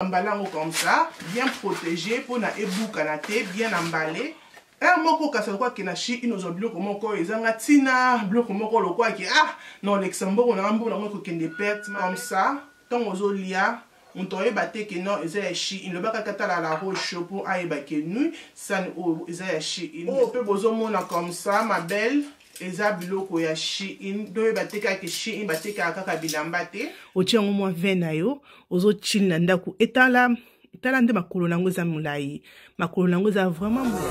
Emballé yango comme ça, bien protégé mpona ebukana te, bien emballé. Heure moko kasi lokola ke na Shein ozwa biloko moko oyo ezanga ntina, biloko moko lokola ke ah na olekisa mbongo na nga, mbongo nango ekokende perte comme ça. Ntango ozolia, moto ayeba te ke non, eza ya Shein. Loba kaka tala La Rose Show mpo ayeba ke nui sani oyo eza ya Shein. Oyo mpe bozomona comme ça, ma belle, eza biloko ya Shein. Toyeba te kaka ke Shein batekaka kaka bilamba te. Otie yango mwa vin na yo, ozochile na ndako, etala tala nde makolo na yango eza molai, makolo na yango eza vraiment molai.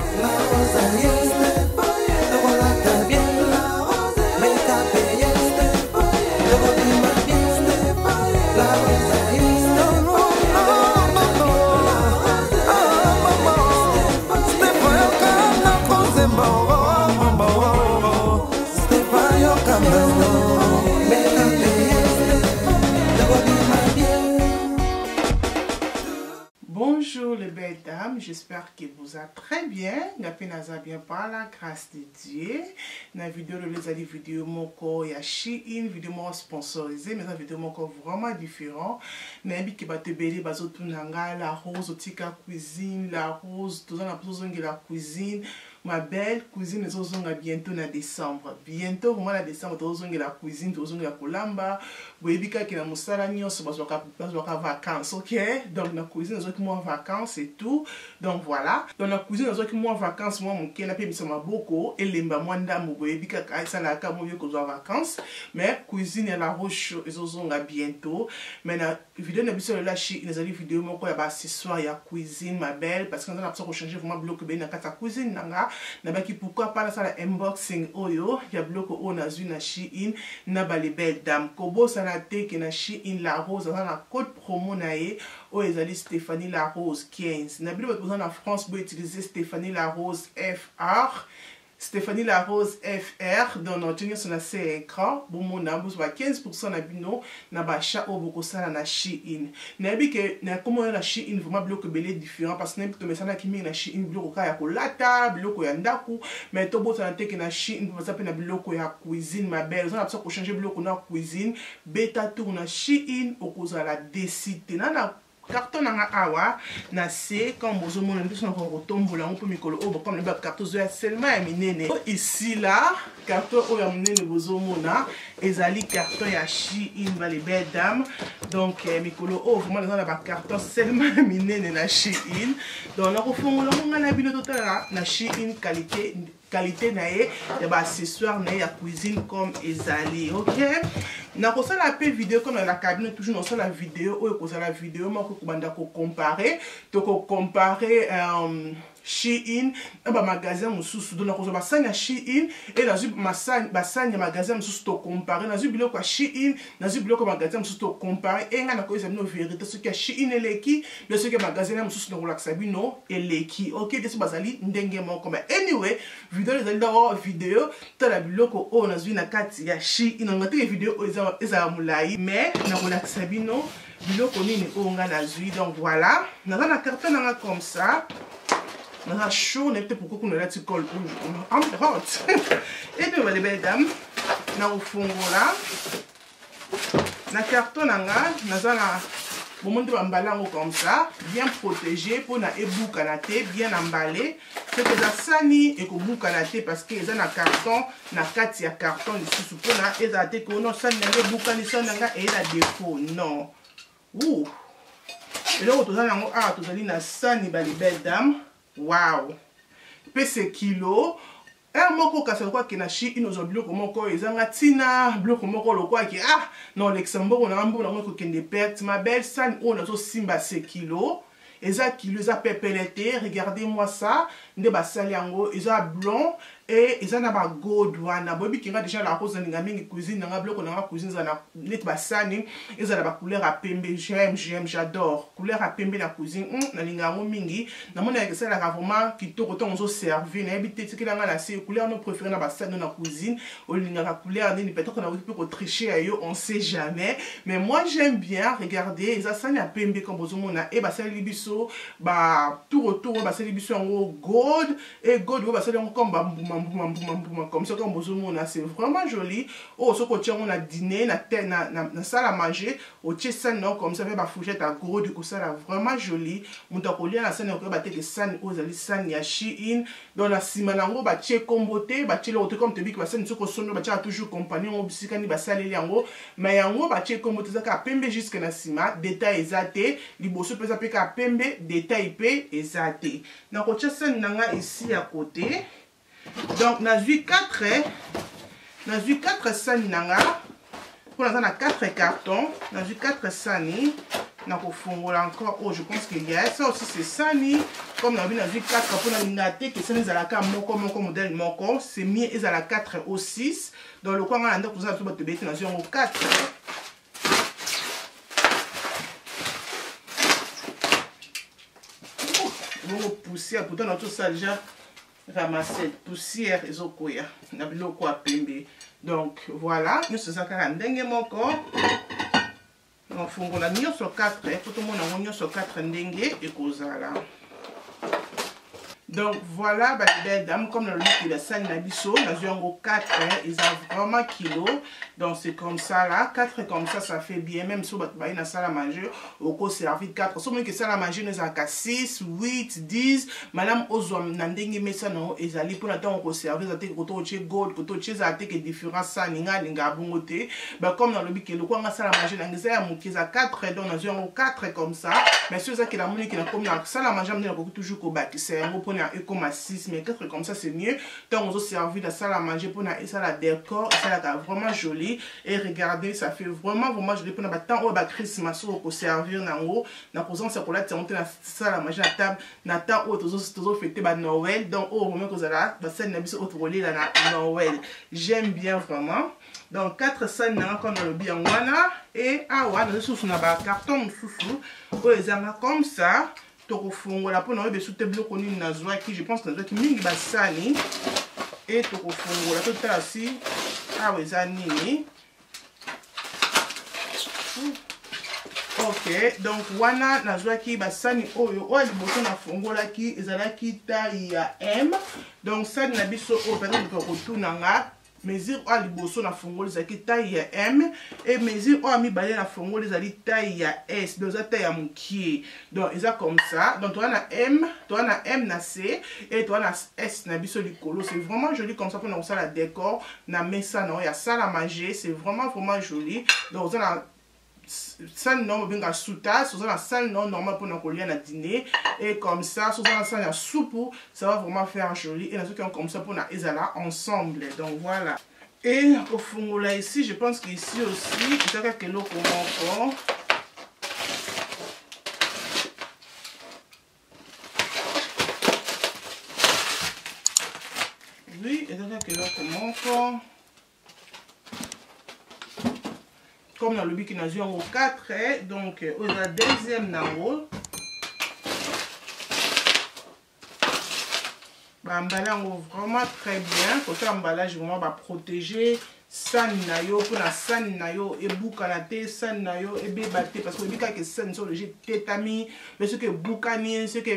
Bonjour les belles dames, j'espère que vous êtes très bien. Nga pe naza bien par la grâce de Dieu. Na vidéo lelo ezali vidéo moko ya Shein, vidéo moko sponsorisée, mais eza vidéo moko vraiment différent. Nayebi ke bato ebele bazotuna nga La Rose otika cuisine, La Rose toza na poso ozongela cuisine. Ma belle, cuisine ezozonga bientôt na décembre. Bientôt vraiment na décembre tozongela cuisine, tozongela kolamba. Boyebi kaka na mosala nyonso bazwaka vacances, ok? Donc na cuisine nazwaki mwa vacances et tout. Donc voilà. Donc na cuisine nazwaki mwa vacances mwa moke, napemisa maboko elemba mwa ndambo, boyebi kaka esalaka mo kozwa vacances. Mais cuisine ya La Rose Show ezozonga bientôt. Mais na vidéo na biso lelo ya Shein ezali vidéo moko ya ba accessoires ya cuisine, ma belle, parce que naza na biso kochanger vraiment biloko ebele na kati ya cuisine na nga. Nabaki pourquoi pas nasala unboxing oyo ya biloko oyo nazwi na Shein na ba les belles dames. Kobosana te ke na Shein La Rose aza na code promo na ye oyo ezali Stéphanie La Rose 15. Na bino bato boza na France, bo utiliser Stéphanie La Rose FR, Stéphanie La Rose FR. Donc na nyonso na se ya écran, bomona bozwa 15% na bino na ba achat oyo bokosala na Shein. Nayebi ke na komona na Shein vraiment biloko ebele différent, parce que nayebi tomesanaki mingi na Shein biloko kaka ya kolata, biloko ya ndaku, mais tobosana te ke na Shein baza mpe na biloko ya cuisine. Ma belle, oza na biso kochanger biloko na cuisine, beta tour na Shein, okozala déçu te. Na carton na nga awa na se, comme bozomona, biso na kotombola yango mpo mikolo oyo bokomi ba carton ozoya seulement ya minene. Ici là, carton oyo ya monene bozomona ezali carton ya Shein, ba les belles dames. Donc mikolo oyo vraiment naza na ba carton seulement ya minene na Shein. Donc nakofongola ngo ngai na bino, totala na Shein qualité na ye ya ba accessoire na ye ya cuisine comme ezali. Ok, nakosala mpe video comme nalaka bino toujours, nakosala video oyo ekozala video moko ekobanda kocomparer, tokocomparer Shein na bamagasin mosusu. Donc nakozwa basani ya Shein e nazwi basani ya magasin mosusu, tocomparer. Nazwi biloko ya Shein, nazwi biloko ya magasin mosusu, tocomparer. E ngai nakoyesa bino vérité soki ya Shein eleki nde soki ya magasin ya mosusu nakolakisa bino eleki, ok? Te so bazali ndenge moko. Mais anyway, video ezali d'abord video tala biloko oyo nazwi na kati ya Shein. Nanga teke video oyo ezala molai, mais nakolakisa bino biloko nini oyo nga nazwi. Donc voilà, naza na carton nanga comme ça, naza chaud, nayebi te pourquoi kuna elati col rouge, I'm hot. Et puis les belles dames, nakofongola na carton na nga. Naza na bomoni nde bambala yango comme ça, bien protégé mpona ebukana te, bien emballé. Soki eza sani, ekobukana te parce que eza na carton, na kati ya carton lisusu, mpona ezala te ke ono sani nanga ebukani, sani nanga eye na défaut, non. Ouh. Eloko toza nango awa, tozali na sani, ba les belles dames. Wow, pese kilo heure moko kasi lokola ke na Shein ozwa biloko moko oyo ezanga ntina, biloko moko lokola ke ah na olekisa mbongo na nga, mbongo nango ekokende perte. Ma belle, sani oyo nazosimba se kilo, eza kilo, eza pepele te. Regardez moi ça, nde basali yango eza blanc e eza na bagold wana. Boyebi ke nga déjà La Rose nalinga mingi cuisine nanga, biloko nanga cuisine eza na neti basani eza na bacouleur ya pembe. J'aime, j'aime, j'adore couleur ya pembe na cuisine. Nalinga yango mingi, namonaka esalaka vraiment kitoko ntango ozoservir. Nayebi te, tikela nga na se couleur no préféré na basani na cuisine, olingaka couleur nini? Peut-être nakoki mpe kotricher ya yo, on sait jamais, mais moi j'aime bien. Regardez, eza sani ya pembe comme bozomona e basaleli biso ba tour autour oyo, basali biso yango gold e gold oyo basali yango comme bambuma. mbuma mbuma mbuma comme ça, comme bozomona, c'est vraiment joli. Oyo soki otie yango na dîner, na, te, na, na, na salle à manger, otie sani na yo comme ça mpe bafourchette ya gros, kosala vraiment joli. Moto akolia na sani akoyeba te ke sani oyo ezali sani ya Shein. Donc na nsima na yango batie kombo te, batie eloko te. Comme toyebi basani, soki osombi, batiaka toujours compagnie yango, bisika nini basaleli yango. Mais yango batie kombo te, eza kaka pembe jusque na nsima, détail eza te. Liboso mpe eza mpe kaka pembe, détail mpe eza te. Nakotia sani na nga esi ya côté. Donc nazwi 4, nazwi 4 sani na nga mpo naza na 4 carton. Nazwi 4 sani, nakofongola encore oyo. Je pense que yes, ça aussi c'est sani. Comme nabi, nazwi 4 mpo nalinga te ke sani ezalaka moko moko, modèle moko. C'est mieux ezala 4 ou 6. Donc lokola nga na ndako toza na biso bato ebele te, nazwi yango 4. Bongo poussière, pourtant natosala déjà ramasser poussière, ezokwea na biloko ya pembe. Donc voilà, nyonso eza kaka ndenge moko. Nafungola nyonso 4 po tomona yango nyonso 4 ndenge ekozala. Donc voilà, babelles dames, comme nalobi basani na biso, nazwi yango 4, eza vraiment kilo. Donc c'est comme ça là, 4 comme ça, ça fait bien. Même so bato baye na salle à manger, okoservi 4. So moki salle à manger no ezalaka 6, 8, 10, malamu ozwa na ndenge mesa na yo ezali, mpona ntango okoservi eza te koto otie gold, koto otie, ezala te ke différence. Sani nga alinga bongo te. Ba comme nalobi ke lokola nga salle à manger nanga eza ya moke, eza 4, donc nazwi yango 4 comme ça. Mais so ezaki namoni ke nakomi na salle à manger, nde nakoki toujours kobakisa yango mpona ekoma 6. Mais 4 comme ça, c'est mieux ntango ozoservi na salle à manger, mpona esala décor, esalaka vraiment joli. Et regardez, ça fait vraiment vraiment joli mpona batemps oyo bachristmas, oyo okoservir nango na kozongisa kolatisa yango te na salle à manger, na table, na temps oyo tozofêter banoël. Donc oyo vraiment kozala basali na biso oyo tokolela na Noël. J'aime bien vraiment. Donc 4 sani nanga, comme nalobi, yango wana. E awa naza susu na bacarton mosusu oyo ezanga comme ça, tokofungola mpona oyeba esu te biloko nini nazwaki. Je pense nazwaki mingi basani. E tokofungola, totala si awa eza nini. Ok, donc wana nazwaki basani oyo. Oyo liboso nafungolaki ezalaki taille ya M. Donc sani na biso oyo, peut-être kotuna nga mesure, oyo liboso na fongoli ezalaki taille ya M, e mesure oyo mibale na fongoli ezali taille ya S. Donc eza taille ya mokie. Donc eza comme ça. Donc toza na M, toza na M na C e toza na S na biso likolo. C'est vraiment joli comme ça mpona kosala décor na mesa na oyo ya salle à manger. C'est vraiment vraiment joli. Donc oza na sani na obenga sous-tasse, oza na sani na normal mpona kolia na dîner, et comme ça so oza na sani ya supu, ça va vraiment faire joli. Et nazoki yango comme ça mpona ezala ensemble. Donc voilà. Et kofungola ici, je pense que ici aussi eza kaka eloko moko. Oui, eza kaka eloko moko. Comme nalobiki, nazwi yango 4. Donc oyo eza deuxième nango. Baemballé yango vraiment très bien. Côté emballage, vraiment baprotéger sani na yo mpona sani na yo ebukana te, sani na yo ebeba te, parce que oyebi kaka sani so loge etetami mpe soki ebukani, soki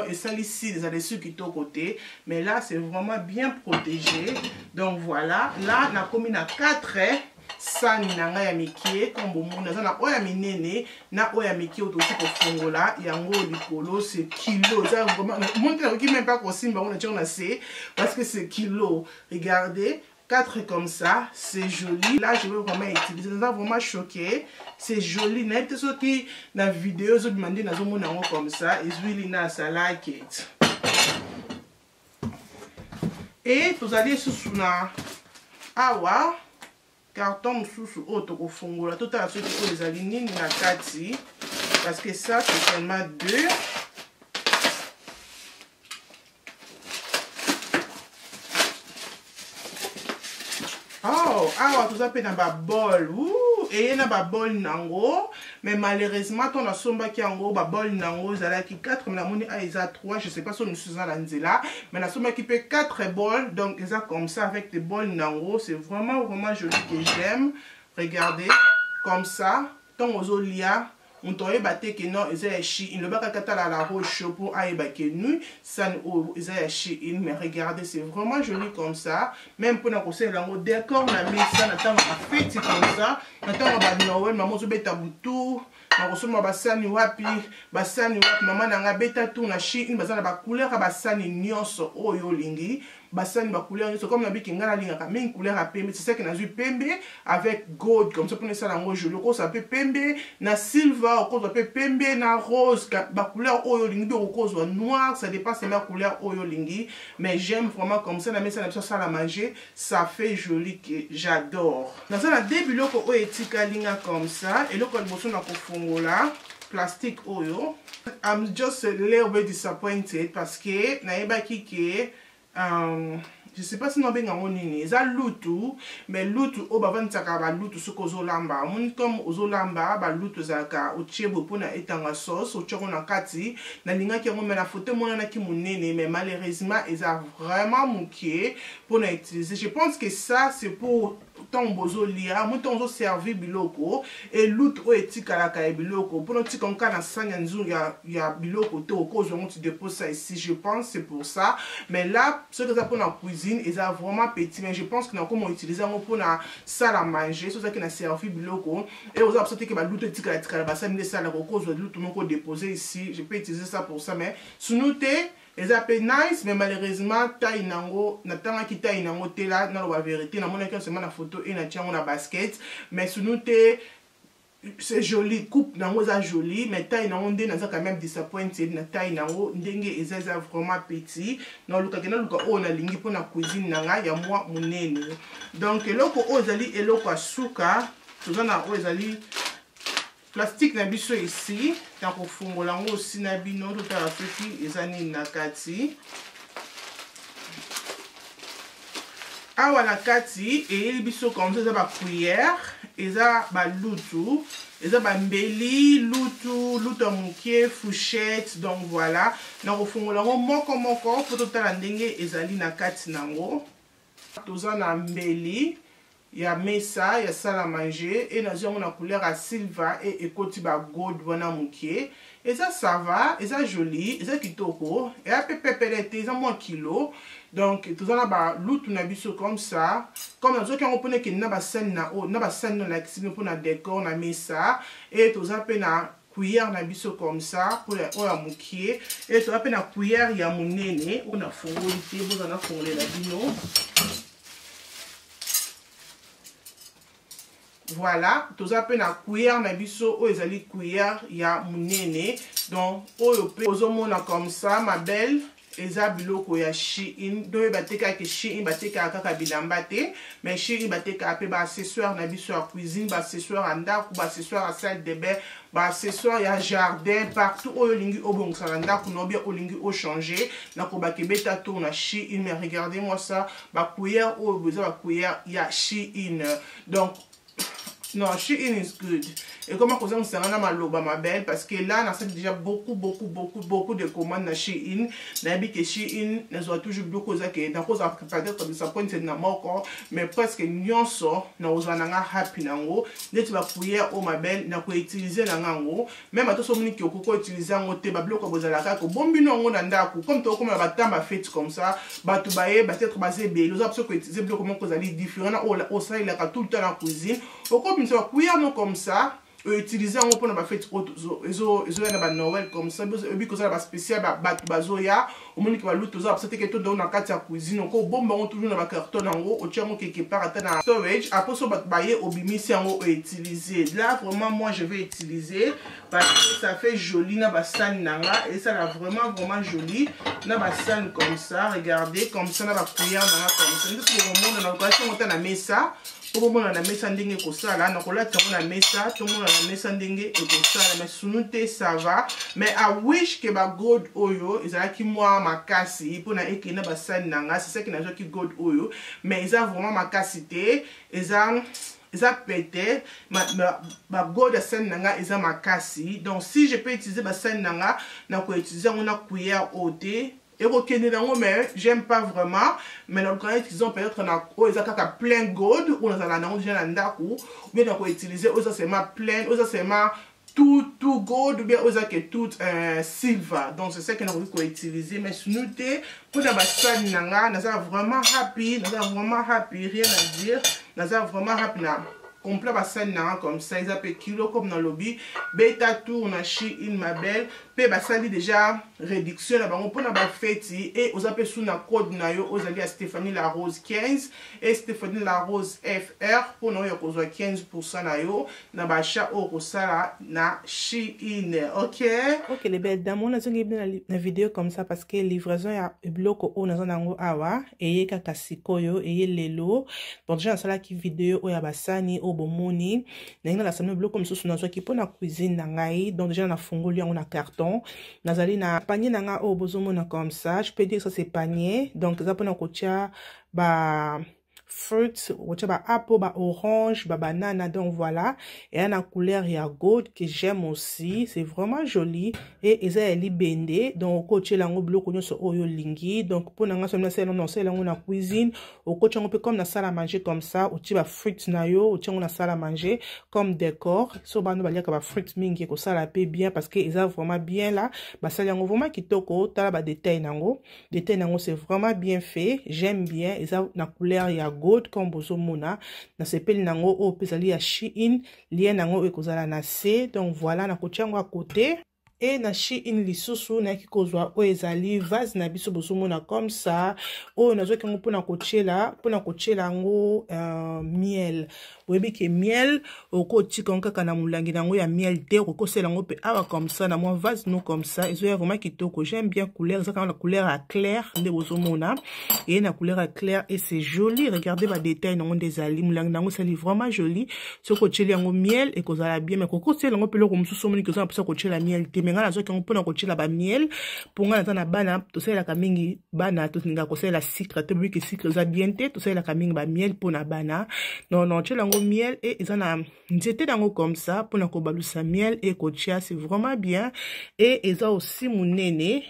esali sile, ezala esu kitoko te. Mais là, c'est vraiment bien protégé. Donc voilà, là nakomi na 4 sani na ngai ya mike. Comme bomoni, naza na oyo ya minene na oyo ya mike oyo tokoki kofongola yango likolo. C'est kilo, eza vraiment moni te, nakoki même pas kosimba yango, natiango na se parce que c'est kilo. Regardez, 4 comme ça, c'est joli. Là, je vais vraiment utiliser. Ça vraiment choqué. C'est joli. Nayebi te soki na vidéo ezobima nde nazomona yango comme ça. It's really nice. I like it. Et tozali lisusu na awa carton mosusu oyo tokofongola, totala soki oyo ezali nini na kati, parce que ça, c'est seulement deux. Oh, awa toza mpe na babol eye na babol nango. Mais malheureusement, to nasombaki yango, babol nango ezalaki 4, mais namoni a eza 3. Je sais pas so mosusu eza na nzela, mais nasombaki mpe 4 bol. Donc eza comme ça avec des bol nango. C'est vraiment vraiment joli que j'aime. Regardez comme ça, ntango ozolia. Moto ayeba te ke non, eza ya Shein. Lobaka kaka tala la rose show mpo ayeba ke nu sani oyo eza ya Shein. Mais regardez, c'est vraiment joli comme ça. Même mpona kosalela yango décor na mesa na ntango ya bafeti comme ça, na ntango ya banoel, mama ozobeta butu nakosomba basani wapi, basani wapi, mama na ngai, beta tour na Shein. Baza na bacouleur ya basani nyonso oyo olingi, basani bacouleur nyonso. Comme nabiki, ngai nalingaka mingi couleur ya pembe, c'est ça que nazwi pembe avec gold comme ça mpona esala yango joli. Okozwa mpe pembe na silver, okozwa mpe pembe na rose, bacouleur oyo olingi mpe okozwa noir, ça dépend seulement couleur oyo olingi. Mais j'aime vraiment comme ça na mesa na biso salle à manger, ça fait joli que j'adore. Naza na deux biloko oyo etikali nga comme ça. Eloko ya liboso na kofongola plastique oyo, I'm just a little bit disappointed parce que nayebaki ke je sais pas si nabenga yango nini, eza lutu, mais lutu oyo bavandisaka balutu soki ozolamba. Omoni comme ozolamba, balutu ezalaka otie boye mpona etanga sauce, otie yango na kati. Nalingaki yango, mais na photo emonanaki monene, mais malheureusement eza vraiment moke mpona utiliser. Je pense que ça, c'est pour ntango bozolia mo, ntango ozoservir biloko, elutu oyo etikalaka ya biloko, mpona otika ngo kaka na sani ya nzungu ya biloko te, okozwa yango, tu dépose ça ici. Je pense c'est pour ça. Mais là, soki eza mpona cuisine, eza vraiment petit. Mais je pense que nakoma utiliser yango mpona salle à manger. So ozalaki na servi biloko e oza biso teke balutu etikala tikala basani nde esalaka, okozwa lutu moko, déposer ici. Je peux utiliser ça pour ça, mais sunu te, eza mpe nice. Mais malheureusement, taille nango, natangaki taille nango te. La naloba vérité, namonaki seulement na photo e natia yango na basket. Mais sunu te, c'est joli, coupe nango eza joli, mais taille nango nde naza quand même disappointed na taille nango ndenge eza vraiment petit. Nalukaki, naluka oyo nalingi mpona cuisine na ngai ya mwa monene. Donc eloko oyo ezali eloko ya suka. Toza na oyo ezali plastique na biso ici. Na kofungola yango osi na bino, totala soki eza nini na kati. Awa na kati eyeli biso comme ça, eza bacuillère, eza balutu, eza bambeli, lutu, lutu ya moke, fourchette. Donc voilà, na kofungola yango moko moko mpo totala ndenge ezali na kati nango. Toza na mbeli ya mesa ya salle à manger e nazwi yango na couleur ya silver e ekoti bagold wana moke. Eza, ça va, eza joli, eza kitoko, eya mpe pepele te, eza mwa kilo. Donc toza na balutu na biso comme ça. Comme nazwaki yango mpona ekende na basani na oyo na basani nalakisi bino mpona décor na mesa. E toza mpe na cuillère na biso comme ça, oyo ya mokie. E toza mpe na cuillère ya monene oyo nafungoli te, boza nafungolela bino. Voilà, toza mpe na cuillère na biso oyo ezali cuillère ya monene. Donc oyo mpe ozomona comme ça, ma belle, eza biloko ya Shein. Donc oyo batekaka Shein, batekaka kaka bilamba te, mais Shein batekaka mpe baaccessoire na biso ya cuisine, baaccessoire ya ndako, baaccessoire ya salle de bain, baaccessoire ya jardin, partout oyo olingi obongisa na ndako na obia olingi ochange, nakobaka ebeta tour na Shein. Mais regardez moi ça, bacuillère oyo eza bacuillère ya Shein. Donc non, Shein is good. Ekoma kozangisanga na maloba, ma belle, parce que là nasali déjà beaucoup, beaucoup, beaucoup, beaucoup de commandes na Shein. Nayebi ke Shein nazwa toujours biloko eza ke nakozala peut-être disappointed na moko, mais presque nyonso nakozala nanga happy nango. Neti bacuillère oyo, ma belle, nakoutilize nanga yango. Même ata so omoni ke okoki outilize yango te, babiloko bozala kaka obombino yango na ndako. Comme tokokoma na batamba fete comme ça, bato baye peut-être baza ebele, oza biso koutilize biloko moko ezali différent na oyo osalelaka tout le temps na cuisine, okobimisa bacuillère no comme ça, outilize yango mpona bafete oyo ezoya na banoël comme ça. Oyebi kozala baspécial, bato bazoya, omoniki balutu oza baposa teke todao na kati ya cuisine, okobomba yango toujours na bacarton yango, otia yango quelque part ata na storage. Après, so bato baye, obimisi yango, outilize. Là vraiment, moi je vais utiliser parce que ça fait joli na basani na nga, esala vraiment, vraiment joli na basani comme ça. Regardez comme ça na bacuillère na nga comme ça. Nde soki okomona na kolati yango ta na mesa, mpo bomona na mesa ndenge ekosala. Nakolati yango na mesa, tomona na mesa ndenge ekosala. Mais sunu te, ça va. Mais I wish ke bagold oyo ezalaki mwa makasi mpona ekende na basani na nga. C'est ça que nazwaki gold oyo, mais eza vraiment makasi te, eza pete. Bagold ya sani na nga eza makasi. Donc si je peux utiliser basani na nga, nakoutilize yango na cuillère oyo te, ekokende nango. Mais j'aime pas vraiment. Mais naluka utilisons peut-être na oyo eza kaka plein gold, oyo nazala nango déjà na ndako, ou bien nakoutilize oyo eza seulement plein, oyo eza seulement Tout, tout gold ou bien oyo eza ke tout silver. Donc c'est ça que nakoki koutiliser, mais sinon te. Mpona basani na nga, naza vraiment happy, naza vraiment happy, rien à dire, naza vraiment happy na complet basani na nga comme ça. Eza mpe kilo, comme nalobi, beta tour na Shein, ma belle. Mpe basali déjà réduction na bango mpona bafeti. E oza mpe su na code na yo oyo ezali ya Stéphanie La Rose 15 et Stéphanie La Rose FR, mpona oyo kozwa 15% na yo na baachat oyo kosala na Shein. Ok, Ok, les belles dames, on nazongi bino na vidéo comme ça parce que livraison ya biloko oyo naza nango awa eye kaka sikoyo, eye lelo. Donc déjà nasalaki vidéo oyo ya basani oyo bomoni, ndenge nalasami biloko mosusu nazwaki mpona cuisine na ngai. Donc déjà nafungoli yango na carton, nazali na panier na ngai oyo bozomona comme ça. Je peux dire ça, c'est panier, donc eza mpona kotia ba fruits, kotia ba apple, ba orange, ba banana. Donc voilà, eya na couleur ya gold que j'aime aussi, c'est vraiment joli. Et eza ya libende, donc okotiela yango biloko nyonso oyo olingi. Donc mpo na nga, soki nasala, nasalela yango na cuisine, okotia yango mpe comme na salle à manger comme ça, otie ba fruits na yo, otie yango na salle à manger comme décor. So bana baliaka ba fruits mingi, ekosala mpe bien parce que eza vraiment bien là, basali yango vraiment kitoko. Tala ba détail nango, détail nango, c'est vraiment bien fait, j'aime bien. Eza na couleur ya gold comme bozomona, nasepeli nango. Oyo mpe ezali ya Shein, lien nango oyo ekozala na se. Donc voilà, nakotia yango à côté. E na Shein lisusu, nayaki kozwa oyo ezali vase na biso bozomona comme ça. Oyo nazwaki yango mpona kotiela yango miel. Oyebi ke miel, okotika yango kaka na molangi na yango ya miel te, okoki kosala yango mpe awa comme ça na mwa vase no comme ça, ezoya vraiment kitoko. J'aime bien couleur, eza kaka na couleur ya clair nde bozomona, eye na couleur ya clair et c'est joli. Regardez badetail nango nde ezali, molangi nango esali vraiment joli. Soki otieli yango miel, ekozala bien, mais koki kotiela yango mpe eloko mosusu. Omoni koza na mposa kotiela miel te, mais ngai nazwaki yango mpona kotiela bamiel, mpo ngai naza na bana, tosalelaka mingi bana, tolingaka kosalela sucre te. Boyebi ke sucre eza bien te, tosalelaka mingi bamiel mpona bana. Non, non, otiela yango miel e eza na nzete nango comme ça mpona kobalusa miel e kotia, c'est vraiment bien. E eza aussi monene,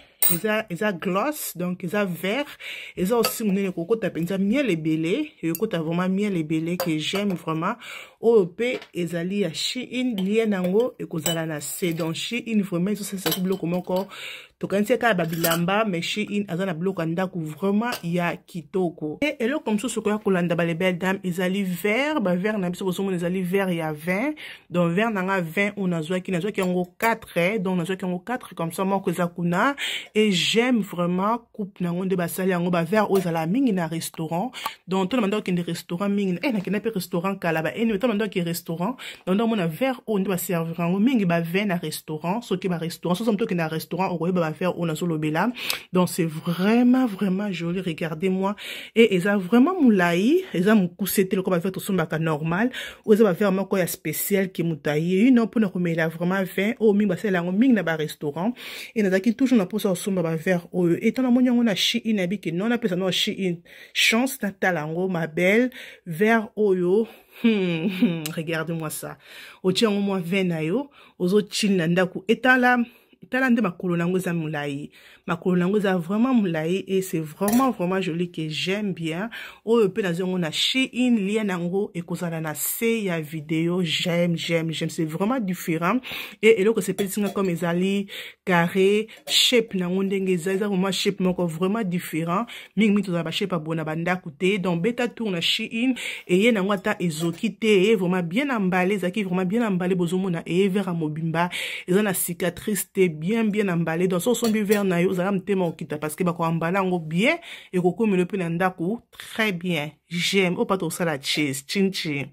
eza glace, donc eza vert, eza aussi monene, kokota mpenza miel ebele, ekota vraiment miel ebele que j'aime vraiment. Oyo mpe ezali ya Shein, lien yango ekozala na se. Donc Shein vraiment ezosalisa biloko moko, tokanisi kaka babilamba, mais Shein aza na biloko ya ndako vraiment ya kitoko. E eloko mosusu koya kolanda, bale belle dame, ezali verre. Baverre na biso bozomona ezali verre ya 20. Donc verre na nga 20 oyo nazwaki yango 4, donc nazwaki yango 4 comme ça, moko eza kuna. Et j'aime vraiment coupe nango nde basali yango. Baverre oyo ezala mingi na restaurant. Donc to na banda kokende restaurant mingi, nakenda mpe restaurant kala baeni, to banda kokende restaurant, donc nde omona verre oyo nde baservir yango mingi, bavin na restaurant. Soki barestaurant, soki moto okende na restaurant, okoyeba baverre oyo nazolobela. Donc c'est vraiment vraiment joli, regardez-moi. Et eza vraiment molai, eza mokuse te lokola baverre tosombaka normal. Oyo eza baverre moko ya spécial ke moto ayei no mpona komela vraiment vin, oyo mingi basalela yango mingi na barestaurant. E nazalaki toujours na mposa kosomba baverre oyo. E ntango namoni yango na Shein, nayebi ke non, napesa no Shein chance, natala yango. Ma belle, verre oyo, regardez-moi ça. Otie yango mwa vin na yo, ozochili na ndako. Etala, tala nde makolo nango eza molai, makolo nango eza vraiment molai et c'est vraiment vraiment joli que j'aime bien. Oyo mpe nazwi yango na Shein, lien yango ekozala na se ya vidéo. J'aime, j'aime, j'aime, c'est vraiment différent. Et eloko esepelisi nga, comme ezali carré, shape nango ndenge eza vraiment shape moko vraiment différent. Mingimingi tozala bashape ya bona bandako te. Donc beta tour na Shein, eye nango ata ezoki te, eye vraiment bien emballé, ezalaki vraiment bien emballé. Bozomona, eye verre ya mobimba, eza na cicatrice te, bien bien emballé. Donc so osombi verre na yo, ozala motema okita parce que bakoemballer yango bien, ekokomela mpe na ndako très bien. J'aime. Oyo mpa tosala cheese chin chin.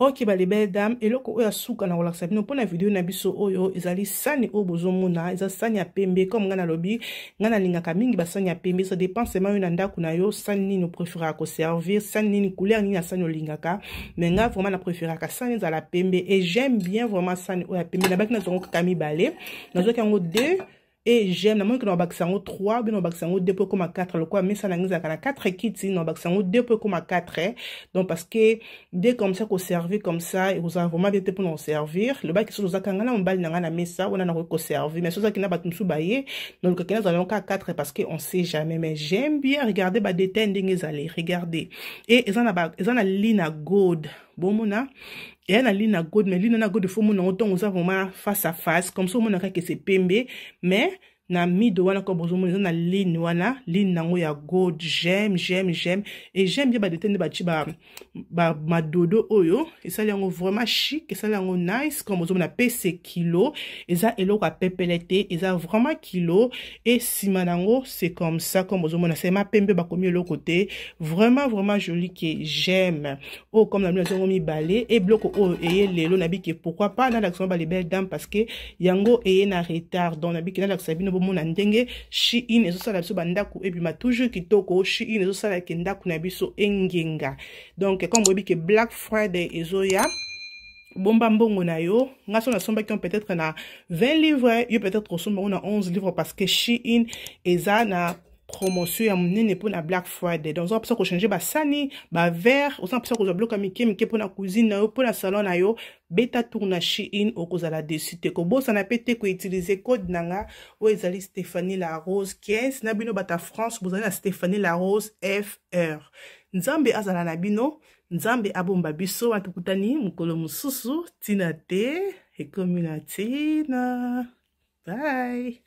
Ok, bale belle dame, eloko oyo ya suka na kolakisa bino mpona video na biso oyo ezali sani oyo bozomona, eza sani ya pembe. Comme ngai nalobi, ngai nalingaka mingi basani ya pembe. Ça dépend sema oyo na ndako na yo, sani nini opréféraka koservir, sani nini, couleur nini ya sani olingaka, mais ngai vraiment na préféraka sani ezala pembe. Et j'aime bien vraiment sani oyo ya pembe. Nabaki nazwa yango kaka mibale, nazwaki yango deux et j'aime. Namoni ke na babakisa yango 3 bino, babakisa yango 2 po ekoma 4. Lokola mesa na ngai ezalaka na 4 kiti, na babakisa yango 2 po ekoma 4. Donc parce que deux comme ça, koservir comme ça ekozala vraiment bien te. Mpona koservir, lobaki soki ozalaka ngai na mobali na ngai na mesa wana, nakoki koservir, mais soki ozalaki na bato mosusu baye, nolukaki nazala yango kaka 4 parce que on sait jamais. Mais j'aime bien, regardez badetail ndenge ezali, regardez. Et eza na lina gold. Bomona eya na ligne na gold, mais ligne na gold fo omona yango ntongo oza vraiment face à face, comme ça omona kaka ese pembe. Mais na mido wana, comme bozomona, eza na ligne wana, ligne nango ya gold. J'aime, j'aime, j'aime et j'aime bien badete nde batie ba, ba madodo oyo. Esali yango vraiment chic, esali yango nice. Comme bozomona pe, c'est kilo, eza eloko ya pepele te, eza vraiment kilo. E nsima nango, c'est comme ça. Comme bozomona, c'est ma pembe, bakomi eloko te. Vraiment, vraiment joli, que j'aime. Oyo, comme na bino, nazongo mibale. E biloko oyo eye lelo, nabiki pourquoi pas nalakisa ba les belles dames, parce que yango eye na retard. Donc nabiki nalakisa bino, bomona ndenge Shein ezosala biso bandako ebima toujours kitoko. Shein ezosalaka ndako na biso engenga. Donc comme boyebi ke Black Friday ezoya, bomba mbongo na yo. Nga so nasombaki yo peut-être na 20 livres, yo peut-être osomba ngo na 11 livres, parce que Shein eza na promotion ya monene mpona Black Friday. Donc oza mposa kochange basani, baverre, oza mposa kozwa biloko ya mike mike mpona cuisine na yo, mpona salon na yo, beta tour na Shein, okozala déçu te. Kobosana mpe te koutiliser code na nga oyo ezali Stéphanie La Rose 15. Na bino bata France, bozali na Stéphanie La Rose FR. Nzambe azala na bino, Nzambe abomba biso. Wana tokutani mokolo mosusu. Ntina te ekomi na ntina. Bye.